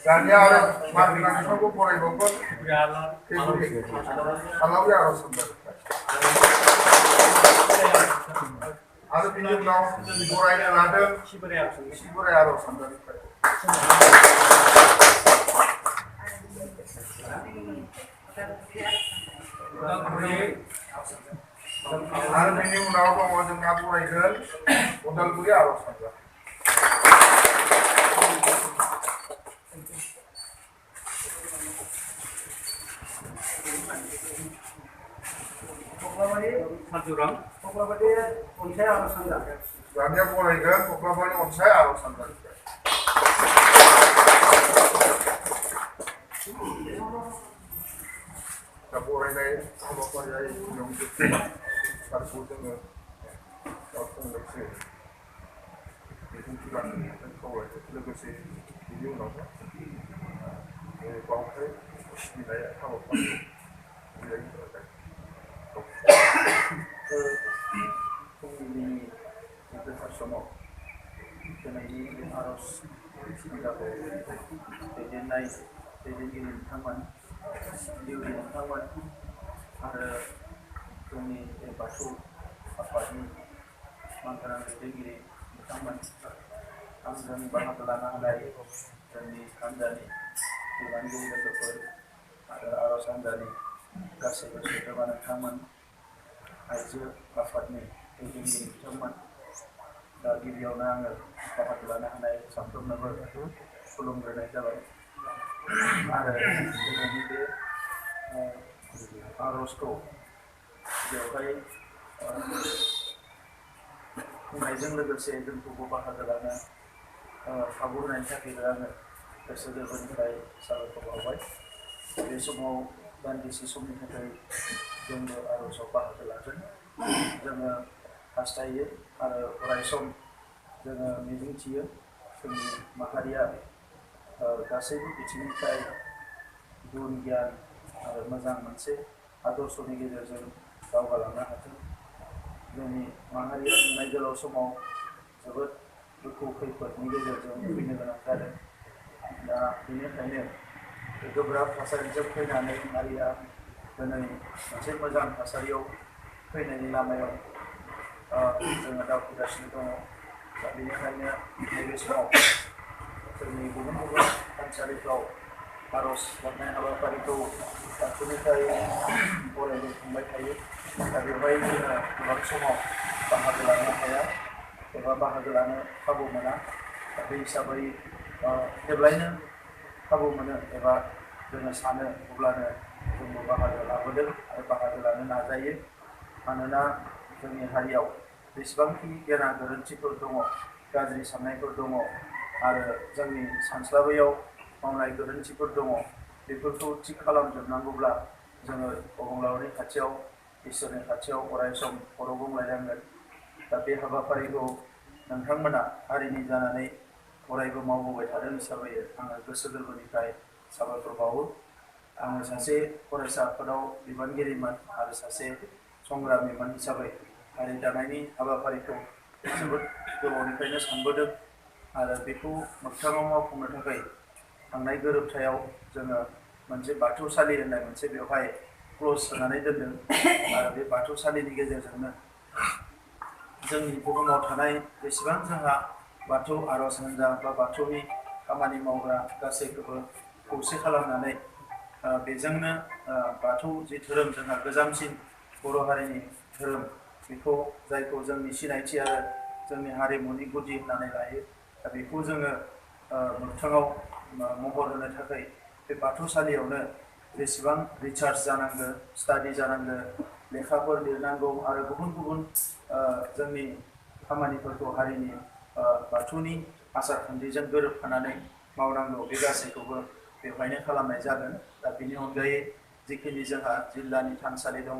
दानिया आरो मार्केटिंखौ फरायबावगोन खालामो आरो आरो बिनि उनाव फरायनो लादों सिबोराय आरो सानजानिफ्राय आरो बिनि उनाव दङ जोंहा फरायगोन उदालगुरि आरो सानजा दानिया फरायगोन कक्लाबारि अनसाय आरो सानजानिफ्राय दा फरायनाय हाबाफारिया सारखौ जोङो फंनैसो बिबुंथि लानो खावलायदों लोगोसे बिनि उनाव बावहाय सिबिनाय हाबाफारि फुंबिलिनि गोथार समाव दिनैनि आर'ज हान्जाखौ दैदेनगिरि नोंथांमोन दिउरि नोंथांमोन आरो जोंनि बाथौ आफादनि मानगोनां दैदेनगिरि बिथांमोन आंजों बाहागो लानो हानाय जोंनि हान्जानि बिबानगिरि लोगोफोर आरो आर'ज हान्जानि गासैबो सोद्रोमा नोंथांमोन आइजो आफादनि दैदेनगिरि बिथांमोन दा गिबियावनो आङो बाहागो लानो हानाय साफ्रोमनोबो खुलुमग्रोनाय जाबाय आरो दिनैनि बे आर'जखौ बेवहाय खुंनायजों लोगोसे जोंखौबो बाहागो लानो खाबु होनायनि थाखायबो आङो गोसो गोरबोनिफ्राय साबायखर बावबाय बे समाव दान्दिसे समनि थाखाय जोंबो आर'जआव बाहागो लागोन जोङो हास्थायो आरो अराय सम जोङो मिजिंथियो जोंनि माहारिया गासैबो बिथिंनिफ्राय गुन गियान आरो मोजां मोनसे आदर्शनि गेजेरजों दावगालांनो हाथों जोंनि माहारिया नुनाय गोलाव समाव जोबोद दुखु खैफोदनि गेजेरजों फैनो गोनां जादों दा बेनिखायनो गोब्राब थासारिजों फैनानै हारिया दिनै मोनसे मोजां थासारियाव फैनायनि लामायाव जोङो दावखोगासिनो दङ दा बेनिखायनो नैबे समाव जोंनि गुबुन गुबुन थानसालिफ्राव आर'ज गाबनाय हाबाफारिखौ दाख्लैनिफ्राय फरायनो थांबाय थायो दा बेवहाय जोङो गोबां समाव बाहागो लानो हाया एबा बाहागो लानो खाबु मोना दा बे हिसाबै जेब्लायनो खाबु मोनो एबा जोङो सानो अब्लानो जोंबो बाहागो लाबोदों आरो बाहागो लानो नाजायो मानोना जोंनि हारियाव बेसेबांखि गेना गोरोन्थिफोर दङ गाज्रि साननायफोर दङ आरो जोंनि सानस्लाबैयाव मावनाय गोरोन्थिफोर दङ बेफोरखौ थिग खालामजोबनांगौब्ला जोङो अबंलावरिनि खाथियाव इसोरनि खाथियाव अराय सम खर' गंग्लायनांगोन दा बे हाबाफारिखौ नोंथांमोना हारिनि जानानै अरायबो मावबोबाय थादों हिसाबै आङो गोसो गोरबोनिफ्राय साबायखर बावो आङो सासे फरायसा आफादाव बिबानगिरिमोन आरो सासे संग्रामिमोन हिसाबै हारि दानायनि हाबाफारिखौ जोबोद गोबावनिफ्रायनो सानबोदों आरो बेखौ मोगथाङाव मावफुंनो थाखाय थांनाय गोरोबथायाव जोङो मोनसे बाथौसालि होननाय मोनसे बेवहाय क्लज होनानै दोनदों आरो बे बाथौसालिनि गेजेरजोंनो जोंनि बुहुमाव थानाय जेसेबां जोंहा बाथौ आर'ज हान्जा बा बाथौनि खामानि मावग्रा गासैखौबो खौसे खालामनानै बेजोंनो बाथौ जि धोरोम जोंहा गोजामसिन बर' हारिनि धोरोम बेखौ जायखौ जोंनि सिनायथि आरो जोंनि हारिमुनि गुदि होननानै लायो दा बेखौ जोङो मोगथाङाव महर होनो थाखाय बे बाथौसालियावनो जेसेबां रिसार्च जानांगौ स्टाडि जानांगौ लेखाफोर लिरनांगौ आरो गुबुन गुबुन जोंनि खामानिफोरखौ हारिनि बाथौनि आसार खान्थिजों गोरोबफानानै मावनांगौ बे गासैखौबो बेवहायनो खालामनाय जागोन दा बेनि अनगायै जिखिनि जोंहा जिल्लानि थानसालि दङ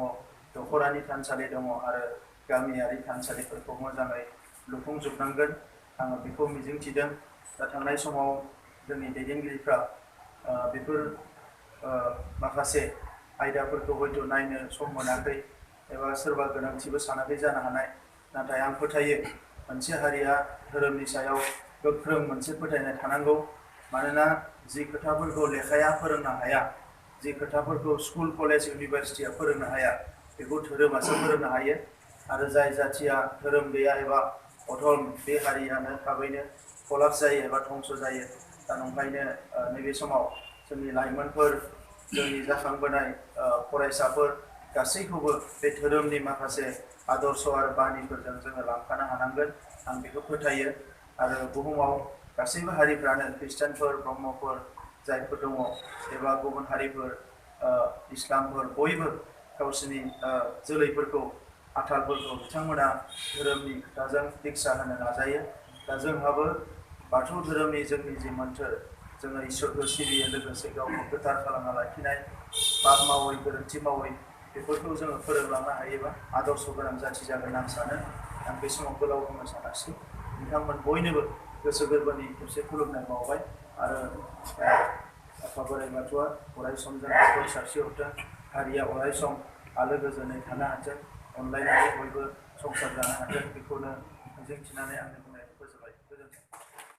दख'रानि थानसालि दङ आरो गामियारि थानसालिफोरखौ मोजाङै लुफुंजोबनांगोन आङो बेखौ मिजिंथिदों दा थांनाय समाव जोंनि दैदेनगिरिफ्रा बेफोर माखासे आयदाफोरखौ हयथ' नायनो सम मोनाखै एबा सोरबा गोनांथिबो सानाखै जानो हानाय। नाथाय आं फोथायो मोनसे हारिया धोरोमनि सायाव गोख्रों मोनसे फोथायनाय थानांगौ। मानोना जि खोथाफोरखौ लेखाया फोरोंनो हाया, जि खोथाफोरखौ स्कुल कलेज इउनिभारसिटिया फोरोंनो हाया, बेखौ धोरोमासो फोरोंनो हायो। आरो जाय जाथिया धोरोम गैया एबा अधल, बे हारियानो थाबैनो कलाप्स जायो एबा धंस जायो। दा नंखायनो नैबे समाव जोंनि लाइमोनफोर, जोंनि जाखांबोनाय फरायसाफोर गासैखौबो बे धोरोमनि माखासे आदर्श आरो बानिफोरजों जोङो लांफानो हानांगोन, आं बेखौ फोथायो। आरो बुहुमाव गासैबो हारिफ्रानो ख्रिस्टानफोर, ब्रह्मफोर जायफोर दङ एबा गुबुन हारिफोर, इस्लामफोर, बयबो गावसोरनि जोलैफोरखौ, आथालफोरखौ बिथांमोना धोरोमनि खोथाजों दिक्षा होनो नाजायो। दा जोंहाबो बाथौ धोरोमनि जोंनि जि मोन्थोर, जोङो इसोरखौ सिबियो, लोगोसे गावखौ गोथार खालामना लाखिनाय, पाप मावै, गोरोन्थि मावै, बेफोरखौ जोङो फोरोंलांनो हायोबा आदर्श गोनां जाथि जागोन आं सानो। आं बे समाव गोलाव बुंनो सानाखिसै। नोंथांमोन बयनोबो गोसो गोरबोनि खेबसे खुलुमनाय बावबाय। आरो आफा बोराइ बाथौआ अराय सम जोंखौ बोर सारस्रिहरथों। हारिया अराय सम आलो गोजोनै थानो हाथों, अनलायनानै बयबो संसार जानो हाथों, बेखौनो मिजिंथिनानै आं